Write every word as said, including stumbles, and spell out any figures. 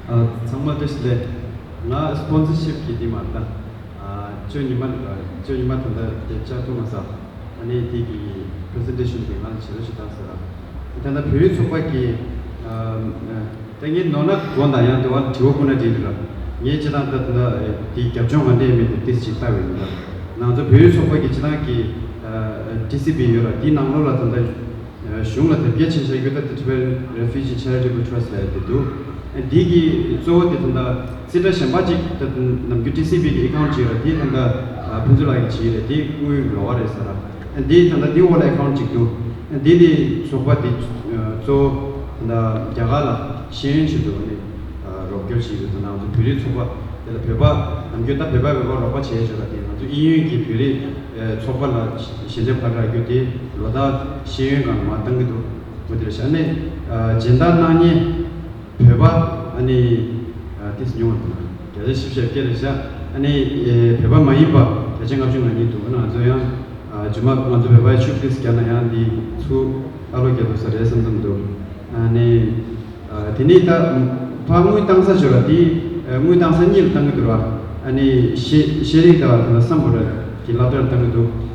ཨ། ཚང་མ་བཀྲ་ཤིས་བདེ་ལེགས། ང་སི་པོན་སར་ཤིབ་ཀྱི་དེ་མ་ད། ཨ། ཅོ་ཉི་མ། ཅོ་ཉི་མ་ད་ལྟ་དེབ་ཆགས་ཐུབ་མ་ས། ཨ་ནི་དེ་གི་པི་རི་སེན་ཊེ་ཤན་དེ་ང་ལ་བྱེད་རོགས་ཞུ་དང་ཟེར་ར། ད་ལྟ་བོད་རིགས་ཚོགས་པ་གི། ཨ། ད་ངས་ནོར་ན་དགོངས་དག། ཡང་དེ་བ་དྲི་བ་བསྐུར་ན་འགྲིག་རེད་ར། ངས་སྤྱིར་བཏང་ད་ད་ལྟ་དེའི་རྒྱབ་ལྗོངས་ག་འདྲས་མེད་དེ་ཏིས་ཅིག་ལྟ་བའི་ཡིན་ད། ང་ཚོ་བོད་རིགས་ཚོགས་པ་གི་སྤྱིར་བཏང་གི། ཨ། ཊི་སི་བི་ཡོད་ར། དེའི་ནང་ལོགས་ལ་ད་ལྟ། གཞུང་ལ་དེབ་སྐྱེལ་བྱེད་བྱ་རྒྱུ་ད་Tibet Refugee Charitable Trust ལབ་དེ་འདུག། འདི་གི་གཙོ་བོ་དེ་ད་ལྟ་རྩིས་ཁྲ་གཞན་པ་ཅིག་ད་ནམ་རྒྱུན་ཊི་སི་བི་གི་ཨེ་ཁའུན་ཊི་ཅིག་རེད། དེ་ད་ལྟ་ཕུན་ཚོགས་ལགས་ཀྱིས་བྱས་རེད། དེ་དངུལ་ལོགས་ཀ་རེད་ཟེར་ར། འདི་ད་ལྟ་འདི་འོག་ལ་ཨེ་ཁའུན་ཊི་ཅིག་འདུག། འདི་ནི་ཚོགས་པ་དེ་གཙོ་བོ་ད་ལྟ་རྒྱ་གར་ལ་ཤེས་ཡོན་ཆེད་དུ་ནི་རོགས་སྐྱོར་བྱེད་ཡོད་དུ། ང་ཚོ་བོད་རིགས་ཚོགས་པ་དེ་ལ་བོད་པ་ནམ་རྒྱུན་ད་བོད་པ་བོད་པ་རོགས་པ་བྱས་ཆོག་ར། དེ་ང་ཚོ་དབྱིན་ཡུལ་གྱི་བོད་རིགས་ཚོགས་པ་ལ་ཞལ་འདེབས་ཕར་རག་རྒྱུ་དེ་ལོ་ལྟར་ཤེས་ཡོན་སྒང་ལ་མར་བཏང་གི་འདུག། འོ་དེ་རེད་ཤག། ཨ་ནི་སྦྱིན་བདག་གནང་མཁན་བོད་པ། ཨ་ནི་ཏིས་ཉུང་བ་དང་བརྒྱ་ཆ་བཞི་བཅུ་ཞེ་བརྒྱད་རེད་ཤག། ཨ་ནི་བོད་པ་མ་ཡིན་པ་བརྒྱ་ཆ་ལྔ་བཅུ་ང་གཉིས་འདུག། ཨ་ནི་ང་ཚོ་ཡང་རྗེས་མ་ང་ཚོ་བོད་པ་ཤུགས་ཏིས་བརྒྱབ་ན་ཡང་འདི་ཚུར་ཨ་ལོ་རྒྱག་ཐུབ་ས་རེད་བསམ་བསམ་འདུག། ཨ་ནི། ཨ། དེ་ནས་ད་ཕར་དངུལ་བཏང་ས་ཅིག་ཡོད་ར། དེ་དངུལ་བཏང་ས་གཉིས་ལ་བཏང་གི་འདུག་ར། ཨ་ནི་ཤེས་ཤེས་རིག་དང་ད་ལྟ་སམ་བྷོ་ཊ་གི་སློབ་གྲྭར་བཏང་གི་འདུག།